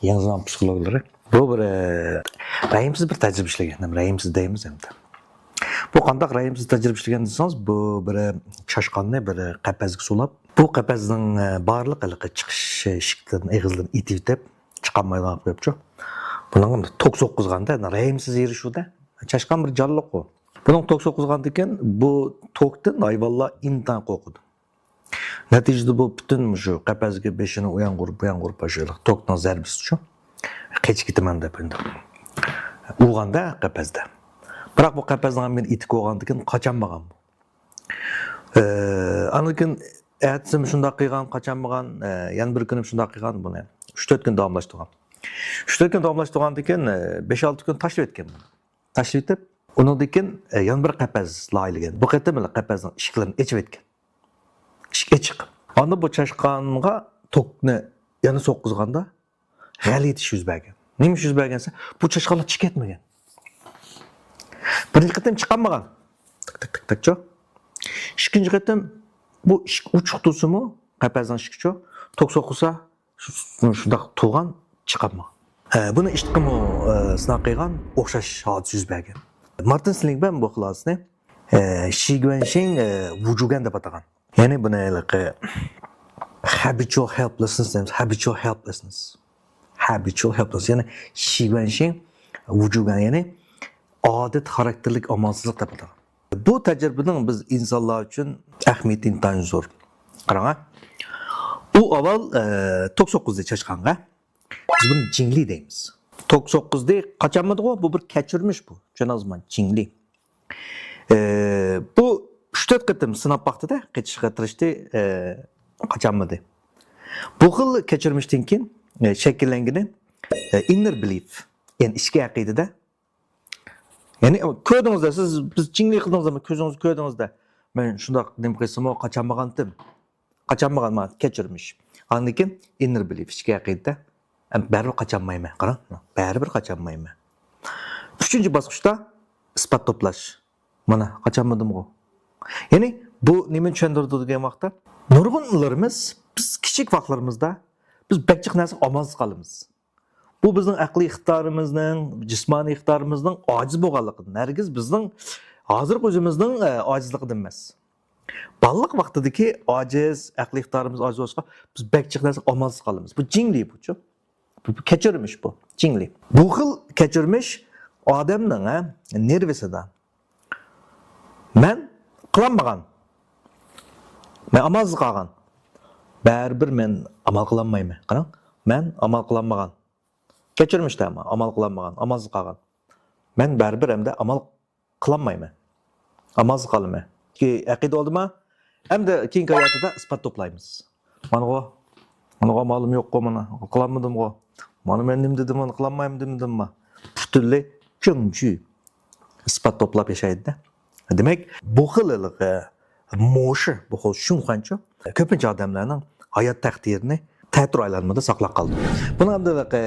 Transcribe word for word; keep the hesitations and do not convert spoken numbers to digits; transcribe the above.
يېڭى زامان پسىخولوگلىرى. بۇ بىر، ئە، رەھىمسىز بىر تەجرىبە ئىشلىگەن، ھەم رەھىمسىز دەيمىز ئەمدى. بۇ قانداق رەھىمسىز تەجرىبە ئىشلىگەن دېسىڭىز، بۇ بىر، ئە، چاشقاننى بىر، ئە، قەپەسكە سولاپ، بۇ قەپەسنىڭ، ئە، بارلىق ھېلىقى چىقىش ئىشىكلىرىنى، ئېغىزلىرىنى ئېتىۋېتىپ، چىقالمايدىغان قىلىپ قويۇپچۇ. بۇنىڭغا توك سوققۇزغاندا، رەھىمسىز ھېرىشىۋدە. چاشقان بىر جانلىق ئۇ. بۇنىڭ توك سوققۇزغاندىن كېيىن بۇ توكتىن ھايۋانلار ئىنتايىن قورقىدۇ. نەتىجىدە بۇ پۈتۈن مۇشۇ قەپەسكە بېشىنى ئۇيانغۇرۇپ، بۇيانغۇرۇپ، شۇ توكنىڭ زەربىسى شۇ. قېچىپ كېتىمەن دەپ ئەمدى ئۇرغاندا قەپەستە. بىراق بۇ قەپەسنىڭ ھەممىنى ئېتىپ بولغاندىن كېيىن قاچالمىغان بۇ. ئە، ئاندىن كېيىن ئەتىسىمۇ شۇنداق قىلغان، قاچالمىغان، ئە، يەنە بىر كۈنى شۇنداق قىلغان بۇنى. ئۈچ تۆت كۈن داۋاملاشتۇرغان. ئۈچ تۆت كۈن داۋاملاشتۇرغاندىن كېيىن، ئە، بەش ئالتە كۈن تاشلىۋەتكەن بۇنى. تاشلىۋېتىپ، ئۇنىڭدىن كېيىن، ئە، يەنە بىر قەپەس لايىھەلىگەن. بۇ قېتىم قەپەسنىڭ ئىشىكلىرىنى ئېچىۋەتكەن. ئىشىك ئېچىق. ئاندىن بۇ چاشقانغا توكنى يەنە سوققۇزغاندا، غەلىتە ئىش يۈز بەرگەن. نېمە ئىش يۈز بەرگەن دېسە، بۇ چاشقانلار چىقىپ كەتمىگەن. بىرىنچى قېتىم چىقالمىغان. تىك، تىك، تىك، تىكچۇ. ئىككىنچى قېتىم بۇ ئىشىك ئوچۇق تۇرسىمۇ، قەپەسنىڭ ئىشىكىچۇ، توك سوقۇلسا، شۇ-، شۇنداق تۇرغان، چىقالمىغان. ھە، بۇنى ئىشتىقىمۇ، ئە، سىناق قىلغان، ئوخشاش ھادىسە يۈز بەرگەن. مارتىن سېلىگمەن بۇ خىل ھادىسىنى، ئە، شىگۈەنشىڭ، ئە، ۋۇجۇگەن دەپ ئاتىغان. يەنى بۇنى ھېلىقى habitual helplessness دەيمىز. Habitual helplessness. Habitual helplessness. يەنى شىگۈەنشىڭ ۋۇجۇگەن، يەنى ئادەت خاراكتېرلىك ئامالسىزلىق دەپ ئاتىغان. بۇ تەجرىبىنىڭ بىز ئىنسانلار ئۈچۈن ئەھمىيىتى ئىنتايىن زور. قاراڭ ھە. ئۇ ئاۋۋال، ئە، توك سوققۇزدى چاشقانغا. بىز بۇنى جىڭلى دەيمىز. توك سوققۇزدى قاچالمىدىغۇ، بۇ بىر كەچۈرمىش بۇ. چۈشەندىڭىزمۇ؟ جىڭلى. ئە، بۇ ئۈچ تۆت قېتىم سىناپ باقتى-دە، قېچىشقا تىرىشتى، ئە، قاچالمىدى. بۇ خىل كەچۈرمىشتىن كېيىن، ئە، شەكىللەنگىنى، ئە، inner belief، يەنى ئىچكى ئەقىدىدە. يەنى كۆردىڭىز-دە، سىز، بىز جىڭلى قىلدىڭىز-دە، كۆزىڭىز كۆردىڭىز-دە. مەن شۇنداق نېمە قىلسىمۇ قاچالمىغانتىم. قاچالمىغان مانا كەچۈرمىش. ئاندىن كېيىن inner belief، ئىچكى ئەقىدە. ئەم، بەرىبىر قاچالمايمەن. قاراڭ، بەرىبىر قاچالمايمەن. ئۈچىنچى باسقۇچتا ئىسپات توپلاش. مانا، قاچالمىدىمغۇ. يەنى بۇ نېمىنى چۈشەندۈرىدۇ دېگەن ۋاقىتتا، نۇرغۇنلىرىمىز، بىز كىچىك ۋاقىتلىرىمىزدا بىز بەك جىق نەرسىگە ئامالسىز قالىمىز. بۇ بىزنىڭ ئەقلىي ئىقتىدارىمىزنىڭ، جىسمانىي ئىقتىدارىمىزنىڭ ئاجىز بولغانلىقىدىن، ھەرگىز بىزنىڭ ھازىرقى ئۆزىمىزنىڭ، ئە، ئاجىزلىقىدىن ئەمەس. بالىلىق ۋاقتىدىكى ئاجىز، ئەقلىي ئىقتىدارىمىز ئاجىز بولسا، بىز بەك جىق نەرسىگە ئامالسىز قالىمىز. بۇ جىڭلى بۇچۇ. بۇ، بۇ كەچۈرمىش بۇ، جىڭلى. بۇ خىل كەچۈرمىش ئادەمنىڭ، ھە، نېرۋىسىدا. مەن قىلالمىغان. مەن ئامالسىز قالغان. بەرىبىر مەن ئامال قىلالمايمەن. قاراڭ، مەن ئامال قىلالمىغان. كەچۈرمىشتە ئەمما ئامال قىلالمىغان، ئامالسىز قالغان. مەن بەرىبىر ئەمدى ئامال قىلالمايمەن. ئامالسىز قالىمەن. كى-، ئەقىدە بولدىمۇ؟ ئەمدى كېيىنكى ھاياتىدا ئىسپات توپلايمىز. مانىغۇ، مانىغۇ ئامالىم يوققۇ مانا، قىلالمىدىمغۇ. مانا مەن نېمە دېدىم، مانا قىلالمايمەن دېمىدىمما؟ پۈتۈنلەي چۈڭچۈ. ئىسپات توپلاپ ياشايدۇ-دە. دېمەك، بۇ خىل ھېلىقى موشى، بۇ خىل شۇڭخۇەنچۇ كۆپىنچە ئادەملەرنىڭ ھايات تەقدىرىنى تەتۈر ئايلانمىدا ساقلاپ قالىدۇ. بۇنىڭ ئەمدى ھېلىقى